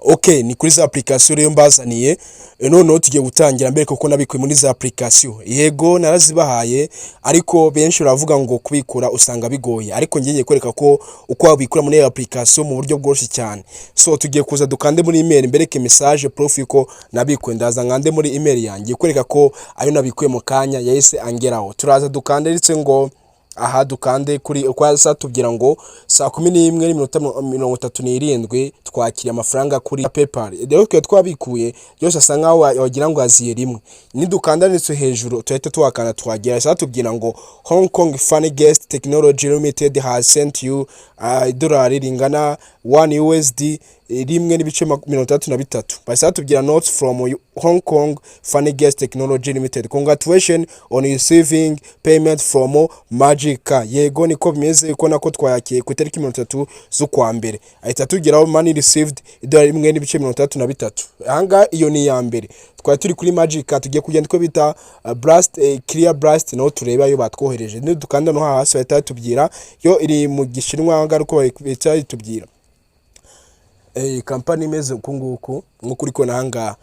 Okay, ni kuri za application rero mbazaniye. Noneho tugiye gutangira mbere kuko nabikuye muri za application. Yego, narazibahaye, ariko benshi baravuga ngo kubikura usanga bigoye, ariko ngiye kwereka ko uko wabikura muri iyo application mu buryo bworoshye cyane. So tugiye kuza dukande muri email, mbereke message proof ko nabikuye. Ndaza nkande muri email yanjye kwereka ko ayo nabikuye mu kanya yahise angeraho. Turaza dukande ndetse ngo aha dukande kuri uko tubwira ngo saa 11:37 twakiriye amafaranga kuri PayPal. Rero twe twabikuye yose asa nkaho wagira ngo aziye rimwe. Nidukanda ndetse hejuru tuhita tuhakanda, twagera saa tubwira ngo "Hong Kong Funny Guest Technology Limited has sent you idolari ringana 1 USD 1.63." Bahise batubwira "Notes from Hong Kong Funny Guest Technology Limited. Congratulations on receiving payment from Magica." Yego, niko bimeze, uko nako twayakiye ku itariki 30 z'ukwa mbere. Ahita tugeraho money received idolari 1.63. Ahangaha iyo ni iya mbere twari turi kuri Magica. Tugiye kugenda uko bita Blast, Clear Blast, naho turebe ayo batwohereje. Nidukanda no hasi bahita batubwira yo iri mu Gishinwa. Ahangaha ariko bahita batubwira kampani imeze uku nguku nk'uko uri kubona ahangaha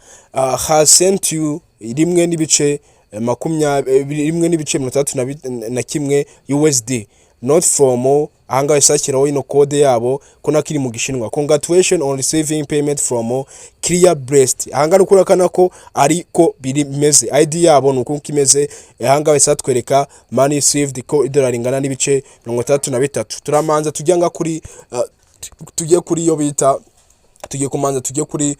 "has sent you rimwe n'ibice makumyabiri, 1.61 USD." Not from ahangaha isakiraho ino code yabo ko nako iri mu Gishinwa. "Congratulations on receiving payment from Clear Breast." Ahangaha uri kubona ko ariko biri bimeze, ID yabo ni uko imeze. Ahangaha isatwereka money received ko idolari ingana n'ibice 63. Turamanza tujya nga kuri tujye kuri iyo bita, tugiye kumanza tujye kuri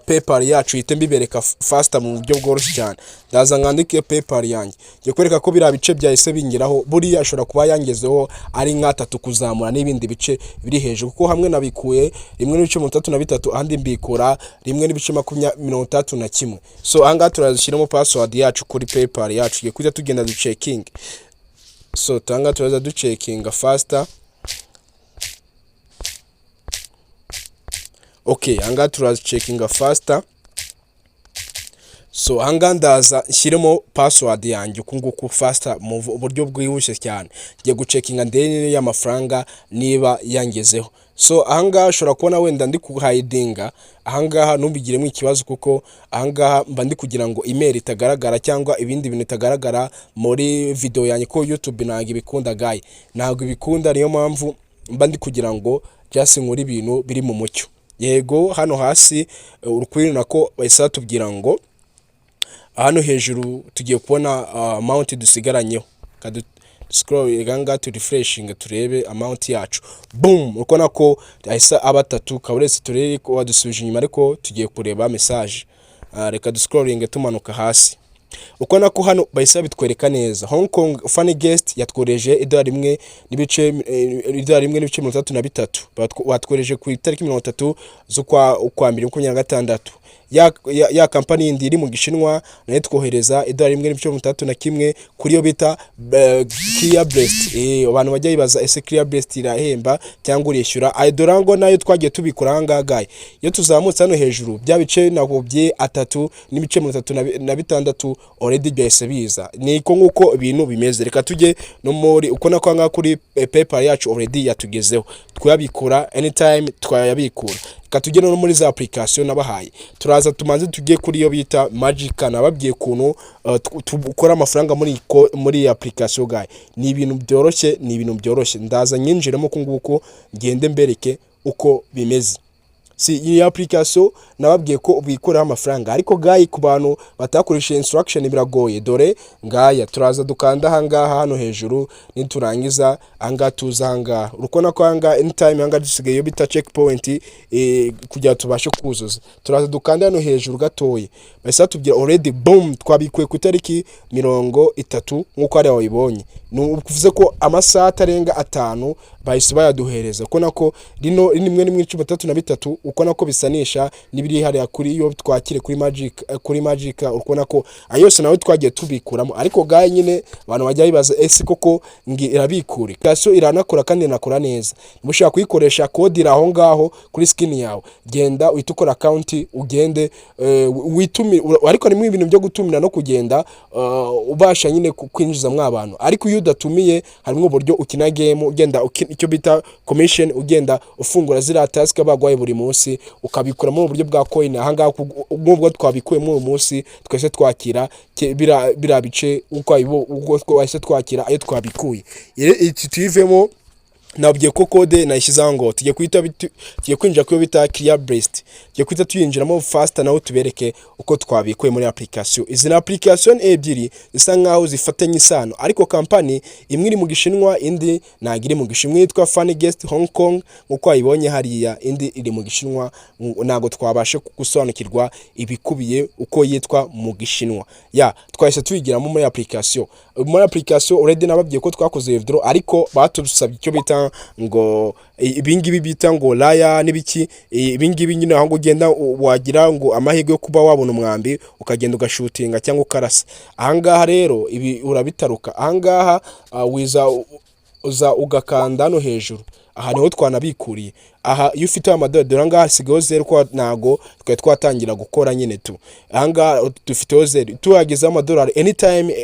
PayPal yacu, ihite mbibereka faster mu buryo bworoshye cyane. Ndaza nkandike PayPal yanjye, ngiye kwereka ko biriya bice byahise bingeraho. Buriya ashobora kuba yangezeho ari nk'atatu kuzamura n'ibindi bice biri hejuru, kuko hamwe nabikuye 1.63, ahandi mbikura rimwe n'ibice makumyabiri 61. So ahangaha turazishyiramo password yacu kuri PayPal yacu, tugiye kujya tugenda duchecking. So ahangaha turaza ducheckinga faster. Okay, ahangaha turazicheckinga faster. So ahangaha ndaza nshyiremo password yanjye uku nguku faster mu buryo bwihuse cyane. Ngiye gucheckinga ndebe y'amafaranga niba yangezeho. So ahangaha ushobora kubona wenda ndi kuhidinga ahangaha, ntubigiremo ikibazo, kuko ahangaha mba ndi kugira ngo email itagaragara cyangwa ibindi bintu bitagaragara muri video yanjye, ko YouTube ntabwo ibikunda guy, ntabwo ibikunda. Niyo mpamvu mba ndi kugira ngo just nkore ibintu biri mu mucyo. Yego, hano hasi uri kubibona ko bahise batubwira ngo hano hejuru tugiye kubona amount dusigaranyeho. Scroll ahangaha tu refreshing turebe amount yacu. Boom, urabona ko ahise aba atatu kaburetse. Turebe ko wadusubije inyuma, ariko tugiye kureba message. Reka duscrolling tumanuka hasi. Ukabona ko hano bahise babitwereka neza: Hong Kong Funny Guest yatworeje idolari 1.63. Batworeje ku itariki 30 z'ukwa ukwa mbere 2026. Ya kampani yindi iri mu Gishinwa nayo twohereza idolari 1.61 kuri yo bita Clear Breast. Abantu bajya bibaza: ese Clear Breast irahemba cyangwa urishyura? Ayo ngo nayo twagiye tubikora ahangaha guy. Iyo tuzamutse hano hejuru, bya bice nakubwiye 3.36 already byahise biza. Niko nguko ibintu bimeze. Reka tujye no muri uko nako ahangaha kuri PayPal yacu already yatugezeho, twayabikura anytime twayabikura. Reka tujye no muri za application nabahaye. Turaza tumanze tujye kuri iyo bita Magica. Nababwiye ukuntu tukora amafaranga muri iyi application guy. Ni ibintu byoroshye, ni ibintu byoroshye. Ndaza nyinjiremo uku nguku, ngende mbereke uko bimeze. Si iyi application nababwiye ko bikuraho amafaranga? Ariko guy, ku bantu batakoresheje instruction biragoye. Dore ngaya, turaza dukanda ahangaha hano hejuru. Niturangiza ahangaha, tuza ahangaha, urukubona ko ahangaha anytime ahangaha dusigaye iyo bita checkpoint kugira tubashe kuzuza. Turaza dukanda hano hejuru gatoya, bahise batubwira already, boom, twabikuye ku itariki 30 nk'uko hariya wabibonye. Ni ukuvuze ko amasaha atarenga 5 bahise bayaduhereza. Uko nako rino 1.63, uko nako bisanisha n'ibiri hariya kuri iyo twakire kuri Magic. Ukubona ko ayo yose nawe twagiye tubikuramo. Ariko guy, nyine abantu bajya bibaza: ese koko ngi irabikura? Application iranakora kandi inakora neza. Niba ushaka kuyikoresha, code iri aho ngaho kuri screen yawe. Genda uhite ukora account, ugende witumire, ariko harimo ibintu byo gutumira no kugenda ubasha nyine kwinjizamo abantu. Ariko iyo Udatumiye, harimo uburyo ukina game, ugenda icyo bita commission, ugenda ufungura ziriya task baguhaye buri munsi, ukabikura muri ubu buryo bwa coin. Ahangaha nk'ubwo twabikuyemo uyu munsi, twese twakira biriya bice uko twahise twakira ayo twabikuye. Iki tuyivemo. Nabwiye ko code nayishyizeho ngo tugiye kwinjira kuyo bita Clear Blast. Tugiye guhita tuyinjiramo fast, naho tubereke uko twabikuye muri application. Izi ni application ebyiri zisa nkaho zifatanye isano, ariko company imwe iri mu Gishinwa, indi ntabwo iri mu Gishinwa. Yitwa Funny Guest Hong Kong nkuko wayibonye hariya, indi iri mu Gishinwa, ntabwo twabasha gusobanukirwa ibikubiye uko yitwa mu Gishinwa. Ya, twahise tuyigiramo muri application. Already nababwiye ko twakoze withdraw, ariko batusabye icyo bita ngo ibingibi bita ngo raya n'ibiki, ibingibi nyine, aho ngo ugenda wagira ngo amahirwe yo kuba wabona umwambi, ukagenda ugashutinga cyangwa ukarasa. Ahangaha rero ibi urabitaruka. Ahangaha wiza uza ugakanda hano hejuru. Aha niho twanabikuriye. Aha iyo ufite amadolari, dore ahangaha hasigayeho zeru, ko ntago twari twatangira gukora nyine tu. Ahangaha dufiteho zeru. Tuhagezeho amadolari anytime,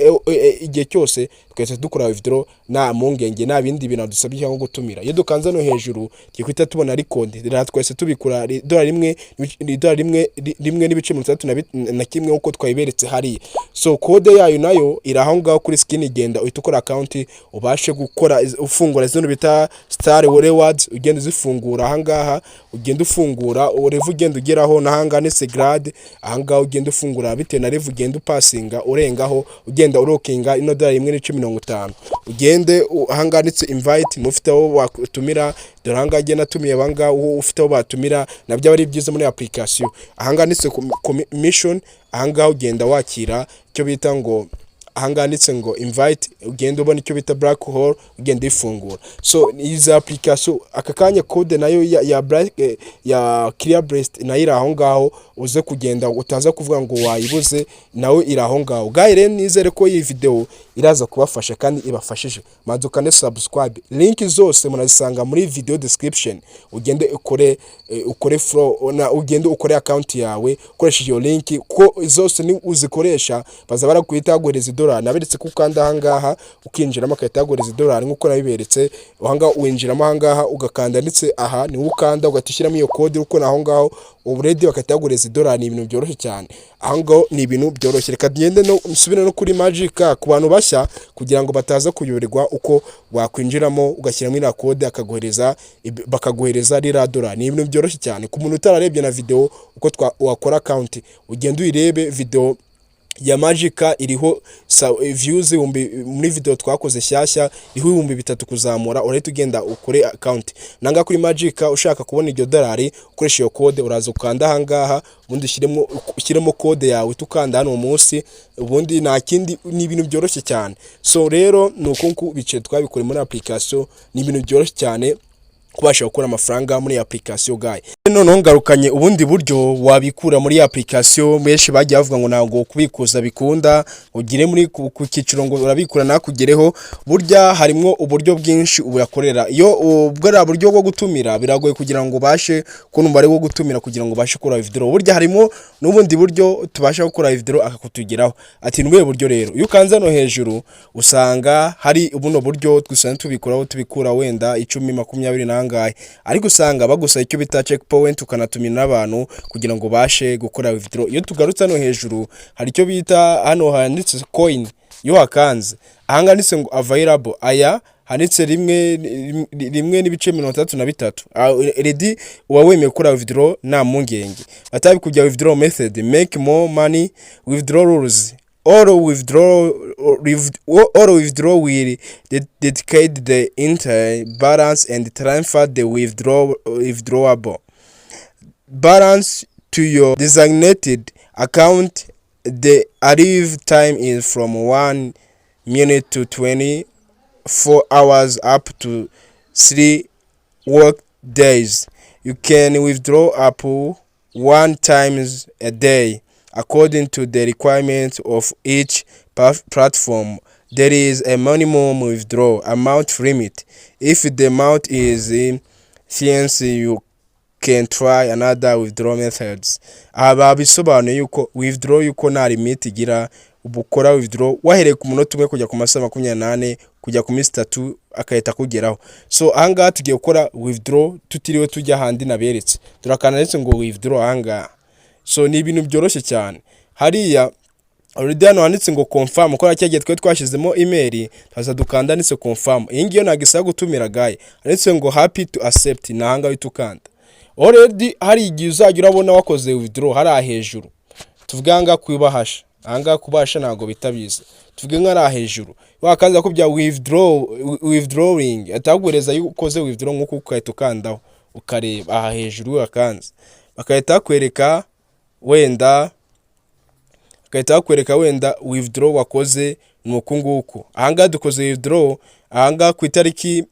igihe cyose twahise dukora withdraw nta mpungenge, nta bindi bintu dusabye cyangwa gutumira. Iyo dukanze hano hejuru, tugiye guhita tubona record. Rero twahise tubikura idolari rimwe, idolari rimwe, 1.61 nk'uko twayiberetse hariya. So code yayo nayo iri aho ngaho kuri screen. Igenda uhita ukora account, ubashe gukora ufungura zino bita star rewards, ugenda uzifungura. Ahangaha ugenda ufungura level, ugenda ugeraho n'ahangaha ni grade. Ahangaha ugenda ufungura bitewe na level ugenda upasinga, urengaho, ugenda urokinga ino dolari 1.50. Ugende ahangaha handitse invite, mufite aho watumira. Dore ahangaha agenda atumiye abangaha, uwo ufite aho batumira nabyo aba ari byiza muri application. Ahangaha handitse commission, ahangaha ugenda wakira icyo bita ngo, ahangaha handitse ngo invite, ugenda ubona icyo bita black hole, ugenda uyifungura. So izi application aka kanya, code nayo ya Clear Blast nayo iri aho ngaho, uze kugenda utaza kuvuga ngo wayibuze, nawe iri aho ngaho. Guys, rero nizere ko iyi video iraza kubafasha kandi ibafashije. Manza ukande subscribe. Link zose murazisanga muri video description. Ugende ukore follow na ugende ukore account yawe ukoresheje iyo link, ko zose ni uzikoresha baza baraguhita baguhereza idolari. Naberetse ko ukanda ahangaha ukinjiramo, agahita yaguhereza idolari nk'uko nabiberetse. Ahangaha winjiramo, ahangaha ugakanda ndetse aha niwo ukanda, ugahita ushyiramo iyo code uko aho ngaho already bagahita baguhereza idolari. Ni ibintu byoroshye cyane. Aho ngaho ni ibintu byoroshye. Reka tugende no nsubire no kuri Magic ku bantu bashya, kugira ngo bataza kuyoberwa uko wakwinjiramo, ugashyiramo iriya code, akaguhereza bakaguhereza ririya dolari. Ni ibintu byoroshye cyane. Ku muntu utararebye na video uko wakora account, ugende uyirebe. Video ya Magica iriho views ibihumbi, muri video twakoze shyashya iriho 3000 kuzamura. Urahita ugenda ukore account nanga kuri Magica. Ushaka kubona iryo dolari ukoresha iyo code, uraza ukanda ahangaha, ubundi ushyiremo code yawe, tukanda hano munsi, ubundi nta kindi. Ni ibintu byoroshye cyane. So rero ni uko nguko bicaye twabikora muri application. Ni ibintu byoroshye cyane kubasha gukura amafaranga muri application, guys. Noneho ngarukanye ubundi buryo wabikura muri application. Benshi bagiye bavuga ngo ntabwo kubikuza bikunda, ugire muri ku cyiciro ngo urabikura nakugereho. Burya harimo uburyo bwinshi ubuyakorera. Iyo bwariya buryo bwo gutumira biragoye kugira ngo ubashe kubona umubare wo gutumira kugira ngo ubashe gukora withdraw. Burya harimo n'ubundi buryo tubasha gukora withdraw akakutugeraho. Ati: "Ni ubuhe buryo?" Rero iyo ukanze hano hejuru, usanga hari buno buryo dusanzwe tubikuraho, tubikura wenda 10, 20 n'angahe, ariko usanga bagusaba icyo bita checkpoint, ukanatumira n'abantu kugira ngo ubashe gukora withdraw. Iyo tugarutse hano hejuru, hari icyo bita, hano handitse coin. Iyo wakanze ahangaha handitse ngo available, aya handitse 1.63, already uba wemewe gukora withdraw nta mpungenge. Batabikujya withdraw method, make more money, withdraw rules. All withdraw will dedicate the entire balance and transfer the withdrawable balance to your designated account. The arrive time is from 1 minute to 24 hours, up to 3 work days. You can withdraw up to one times a day according to the requirements of each platform. There is a minimum withdraw amount limit. If the amount is insufficient, you can try another withdraw methods. Aha babisobanuye yuko withdraw, yuko nta limit igira, uba ukora withdraw wahereye ku munota umwe kujya ku masaha 24. kujya ku minsi 3 agahita akugeraho. So ahangaha tugiye gukora withdraw tutiriwe tujya ahandi naberetse. Turakanda ndetse ngo withdraw ahangaha. So ni ibintu byoroshye cyane. Hariya already hano handitse ngo confirm, ko cya gihe twari twashyizemo email, tuza dukanda handitse confirm. Iyi ngiyo ntabwo isaba gutumira guy. Handitse ngo happy to accept, ni ahangaha uhita ukanda. Already hari igihe uzajya urabona wakoze withdraw hariya hejuru, tuvuge ahangaha ku ibahasha. Ahangaha kubasha ntabwo bitabizi, tuvuge nk'ariya hejuru wakanza ko bya withdraw, withdrawing, ataguhereza iyo ukoze withdraw nk'uko, ugahita ukandaho ukareba aha hejuru wakanze, bagahita bakwereka wenda withdraw wakoze ni uku nguku. Ahangaha dukoze withdraw ahangaha ku itariki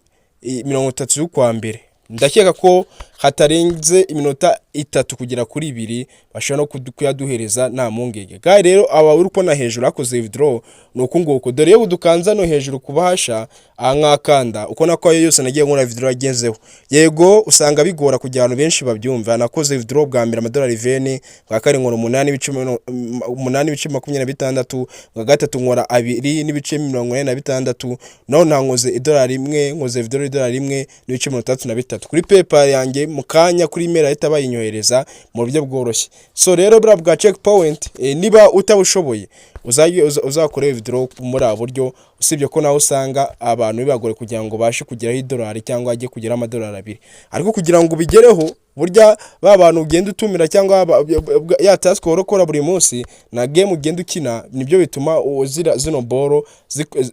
30 z'ukwa mbere. Ndakeka ko hatarenze iminota 3 kugera kuri 2 bashobora no kuyaduhereza nta mpungenge. Kandi rero aba uri kubona hejuru hakoze withdraw ni uku nguku. Dore iyo dukanze no hejuru kubahasha aha nkakanda, uko nako ayo yose nagiye nkora withdraw agezeho. Yego, usanga bigora kugira abantu benshi babyumva. Nakoze withdraw bwa mbere amadolari 20, bwa kabiri nkora 8.26, bwa gatatu nkora 2.46, naho ntankoze idolari 1, nkoze withdraw idolari 1.63 kuri PayPal yanjye mu kanya, kuri email ahita bayinyohereza mu buryo bworoshye. So rero buriya bwa checkpoint, niba utabushoboye uzajye uzakore withdraw muri ubu buryo, usibye ko nawe usanga abantu bibagore kugira ngo bashe kugeraho idolari cyangwa ajye kugeraho amadolari 2. Ariko kugira ngo ubigereho, burya ba bantu ugenda utumira cyangwa ya task uhora ukora buri munsi na game ugenda ukina, nibyo bituma zino boro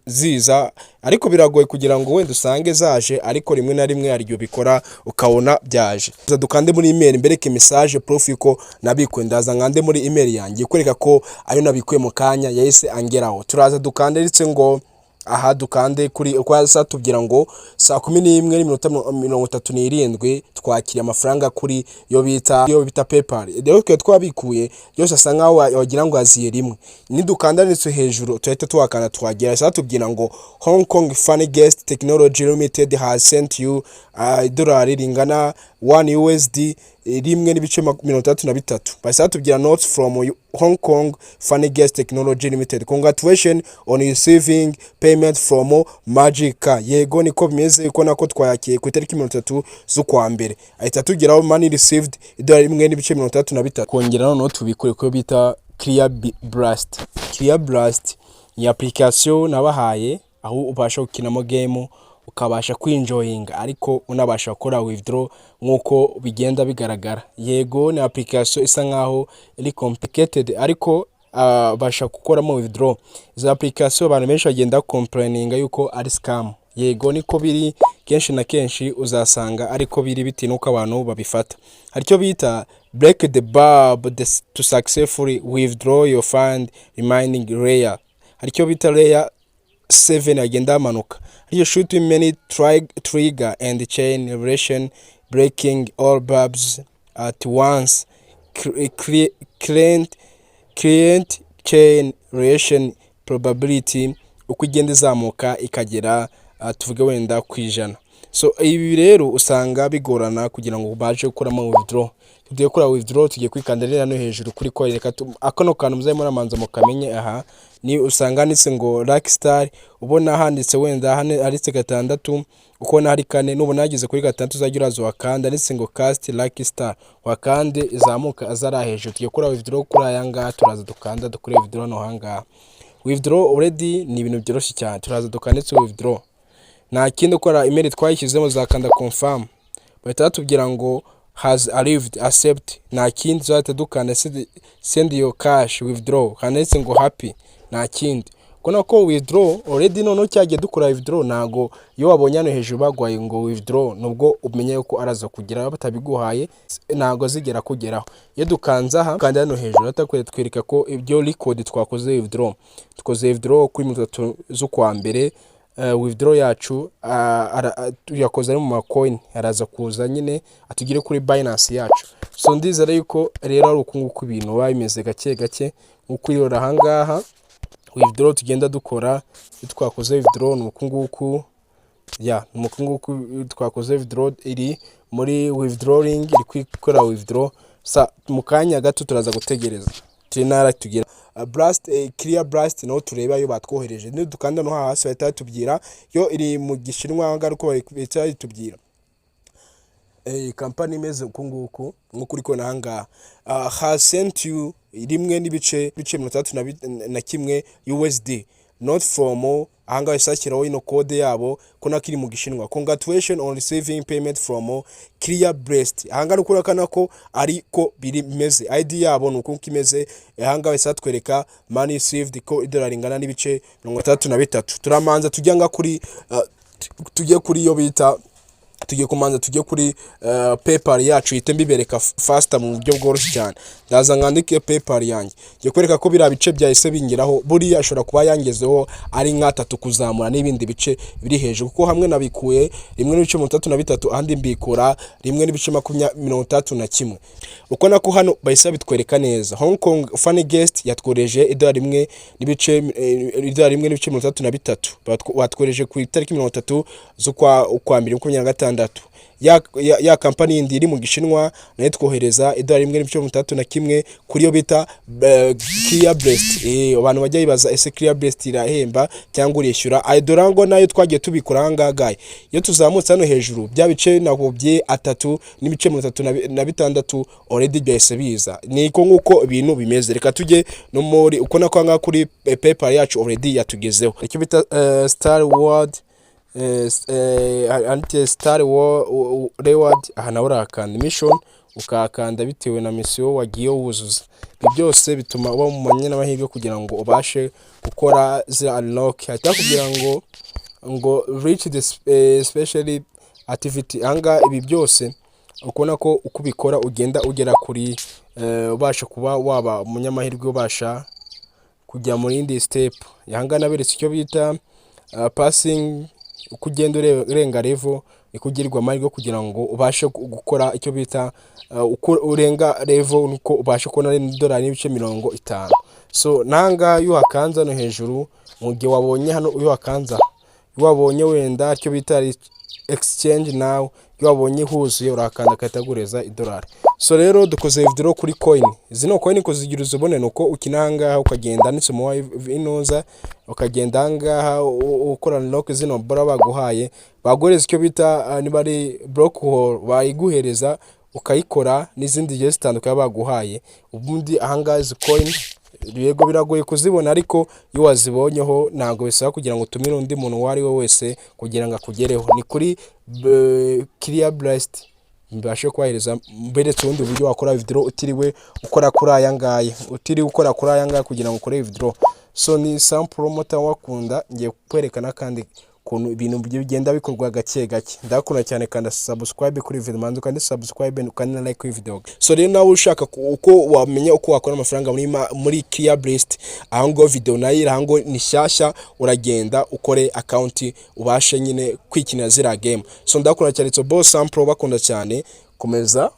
ziza. Ariko biragoye kugira ngo wenda usange zaje, ariko rimwe na rimwe hari igihe ubikora ukabona byaje. Dukande muri email mbereke message proof ko nabikuye. Ndaza nkande muri email yanjye ikwereka ko ayo nabikuye mu kanya yahise angeraho. Turaza dukande ndetse ngo aha dukande kuri uko hasa, tubwira ngo saa 11:37 twakiriye amafaranga kuri yo bita PayPal. Rero twe twabikuye yose asa nkaho wagira ngo aziye rimwe. Nidukanda ndetse hejuru tuhita tuhakanda, twagera saa tubwira ngo Hong Kong Funny Guest Technology Limited has sent you idolari ringana 1 USD 1.63. Bahise batubwira notes from Hong Kong Funny Guest Technology Limited, congratulations on receiving payment from Magica. Yego, niko bimeze, uko nako twayakiye ku itariki 30 z'ukwa mbere, ahita tugeraho money received idolari 1.63. Kongera noneho tubikore ko bita Clear Blast. Clear Blast ni application nabahaye aho ubasha gukinamo game, ukabasha kwinjoyinga, ariko unabasha gukora withdraw nk'uko bigenda bigaragara. Yego, ni application isa nkaho iri complicated, ariko ubasha gukoramo withdraw. Izo application abantu benshi bagenda complaininga yuko ari scam. Yego, niko biri, kenshi na kenshi uzasanga ariko biri bitewe n'uko abantu babifata. Hari icyo bita break the barb to successfully withdraw your fund remaining layer. Hari icyo bita layer 7, agenda hamanuka ariyo shoot many trigger and chain relation, breaking all barbs at once, create chain relation probability uko igenda izamuka ikagera tuvuge wenda ku 100. So ibi rero usanga bigorana kugira ngo ubashe gukuramo withdraw. Tugiye gukora withdraw, tugiye kwikanda rero hano hejuru kuri coin. Reka akano kantu muzabe muramanza mukamenye. Aha ni usanga handitse ngo Lucky Star, ubona handitse wenda handitse gatandatu, ukubona hari kane. Nubona hageze kuri gatandatu uzajya uraza wakanda handitse ngo cast Lucky Star, wakande izamuka aza ari hejuru. Tugiye gukora withdraw kuri aya ngaya, turaza dukanda dukore withdraw hano ahangaha. Withdraw already ni ibintu byoroshye cyane. Turaza dukanditse withdraw, nta kindi ukora, email twayishyizemo, uzakanda confirm, bahita batubwira ngo has arrived, accept. Nta kindi, tuzahita dukanda send your cash withdraw, handitse ngo happy, nta kindi. Ubona ko withdraw already noneho cyagiye dukora withdraw. Ntago iyo wabonye hano hejuru bagwaye ngo withdraw nubwo umenye yuko araza kugeraho, batabiguhaye ntago zigera kugeraho. Iyo dukanze aha, kandi hano hejuru twereka ko ibyo record twakoze withdraw, dukoze withdraw kuri 30 z'ukwa mbere. Withdraw yacu yakoze ari mu macoin, araza kuza nyine atugire kuri Binance yacu. So ndizera yuko rero ari uku nguku ibintu biba bimeze gake gake nk'uko uyibona ahangaha. Withdraw tugenda dukora iyo twakoze withdraw ni uku nguku, ya ni uku nguku twakoze withdraw, iri muri withdrawing, iri gukora withdraw. Sa mu kanya gato turaza gutegereza. Trinara tugira Blast, Clear Blast naho turebe ayo batwohereje. Nidukanda no hasi bahita batubwira, yo iri mu Gishinwa, ahangaha uko bahita bayitubwira. Kampani imeze uku nguku nk'uko uri kubona ahangaha, has sent you rimwe n'ibice bice 61 USD, not from ahangaha isakiraho ino code yabo ko nako iri mu Gishinwa. "Congratulations on receiving payment from Clear Blast." Ahangaha uri kubona ko ariko biri bimeze, ID yabo ni uko nguko imeze. Ahangaha bahise batwereka money received, ko idolari ingana n'ibice 63. Turamanza tujya nga kuri tujye kuri iyo bita, tugiye kumanza tujye kuri PayPal yacu, ihite mbibereka faster mu buryo bworoshye cyane. Ndaza nkandike PayPal yanjye, ngiye kwereka ko biriya bice byahise bingeraho. Buriya ashobora kuba yangezeho ari nk'atatu kuzamura n'ibindi bice biri hejuru, kuko hamwe nabikuye 1.63, ahandi mbikura 1.61. Uko nako hano bahise babitwereka neza. Hong Kong Funny Guest yatworeje idolari rimwe n'ibice idolari 1.63, batworeje ku itariki 30 z'ukwa ukwa mbere 2026. Ya kampani yindi iri mu Gishinwa nayo twohereza idolari 1.61 kuri yo bita Clear Blast. Abantu bajya bibaza: ese Clear Blast irahemba cyangwa urishyura? Ayo dorango nayo twagiye tubikora ahangaha gaye. Iyo tuzamutse hano hejuru, bya bice nakubwiye 3.36 already byahise biza. Niko nguko ibintu bimeze. Reka tujye no muri uko nako ahangaha kuri PayPal yacu already yatugezeho, icyo bita Star World, handitse Star Reward. Aha nawe urakanda mission, ukahakanda bitewe na mission wagiye wuzuza. Ibi byose bituma uba mu banyamahirwe kugira ngo ubashe gukora ziriya unlock. Hahita bakubwira ngo reach the specially activity. Ahangaha ibi byose ukubona ko uko ubikora ugenda ugera kuri ubasha kuba waba umunyamahirwe, ubasha kujya mu yindi step. Ahangaha naberetse icyo bita passing, uko ugenda urenga level niko ugirirwa amahirwe kugira ngo ubashe gukora icyo bita uko urenga level niko ubasha kubona idolari n'ibice 50. So n'ahangaha iyo uhakanze hano hejuru, mu gihe wabonye hano, iyo uhakanze, iyo wabonye wenda icyo bita exchange now, iyo wabonye huzuye urakanda agahita aguhereza idolari. So rero dukoze withdraw kuri coin. Zino coin kuzigira uzibone ni uko ukina ahangaha, ukagenda nisoma inoza, ukagenda ahangaha ukora unlock zino bora baguhaye, baguhereza icyo bita niba ari block hole, bayiguhereza ukayikora n'izindi zigiye zitandukanye baguhaye. Ubundi ahangaha izi coin, yego biragoye kuzibona, ariko iyo wazibonyeho ntabwo bisaba kugira ngo utumire undi muntu uwo ari we wese kugira ngo akugereho. Ni kuri Clear Blast mbashe kubahereza, mberetse ubundi buryo wakora withdraw utiriwe ukora kuri aya ngaya, utiriwe ukora kuri aya ngaya kugira ngo ukore withdraw. So ni Sam Promoter wakunda, ngiye kwerekana kandi ukuntu ibintu bigenda bikorwa gake gake. Ndakunda cyane, kanda subscribe kuri video, manzu kandi subscribe kandi na like kuri video. So rero nawe ushaka uko wamenya uko wakora amafaranga muri Clear Blast, aho ngo video nayo iri, aho ngo ni shyashya, uragenda ukore account ubashe nyine kwikinira ziriya game. So ndakunda cyane, so boss Sam Pro bakunda cyane, komeza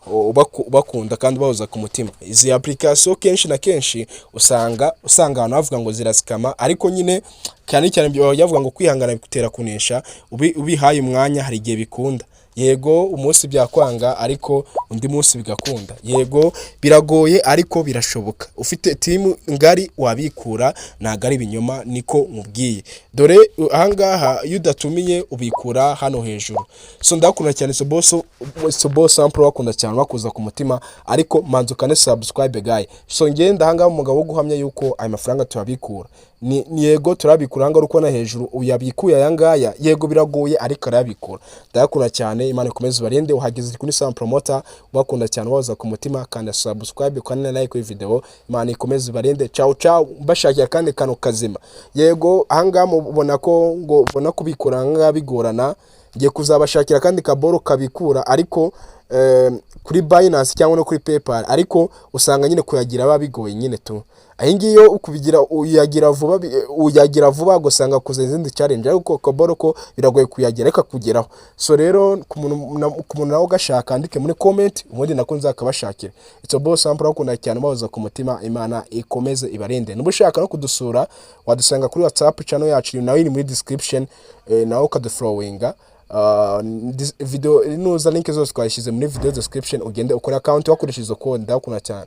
ubakunda kandi ubahoza ku mutima. Izi application kenshi na kenshi usanga abantu bavuga ngo zirasikama, ariko nyine cyane cyane bavuga ngo kwihangana bigutera kunesha. Ubihaye umwanya hari igihe bikunda. Yego umunsi byakwanga, ariko undi munsi bigakunda. Yego biragoye, ariko birashoboka. Ufite team ngari wabikura, ntabwo ari ibinyoma niko mubwiye. Dore ahangaha iyo udatumiye ubikura hano hejuru. So ndakunda cyane, so boss sample bakunda cyane, bakuza ku mutima, ariko manza ukane subscribe guy. So ngenda ahangaha umugabo wo guhamya yuko aya mafaranga tuyabikura. Ni yego turabikura. Ahangaha uri kubona hejuru uyabikuye aya ngaya, yego biragoye ariko arayabikura. Ndayakunda cyane, Imana ikomeze ibarinde. Uhageze kuri Sam Promoter, ubakunda cyane, ubahoza ku mutima. Kanda subscribe kandi na like kuri video. Imana ikomeze ibarinde. Ciao ciao. Mbashakira kandi kantu kazima. Yego ahangaha mubona ko ngo ubona kubikura ahangaha bigorana, ngiye kuzabashakira kandi kaboro kabikura, ariko kuri Binance cyangwa no kuri PayPal, ariko usanga nyine kuyagira biba bigoye nyine tu. Iyi ngiyi yo kubigira uyagira vuba, ugasanga kuza izindi challenge, ariko kaboro ko biragoye kuyagira ariko akugeraho. So rero ku muntu nawe ugashaka andike muri comment, ubundi nako nzakabashakira. It's a boss sample bakunda cyane, bahoza ku mutima. Imana ikomeze ibarinde. Niba ushaka no kudusura, wadusanga kuri WhatsApp channel yacu, nawe iri muri description, nawe ukadufollowinga. Video nuza link zose twashyize muri video description, ugende ukore account wakoresheje izo code. Ndakunda cyane.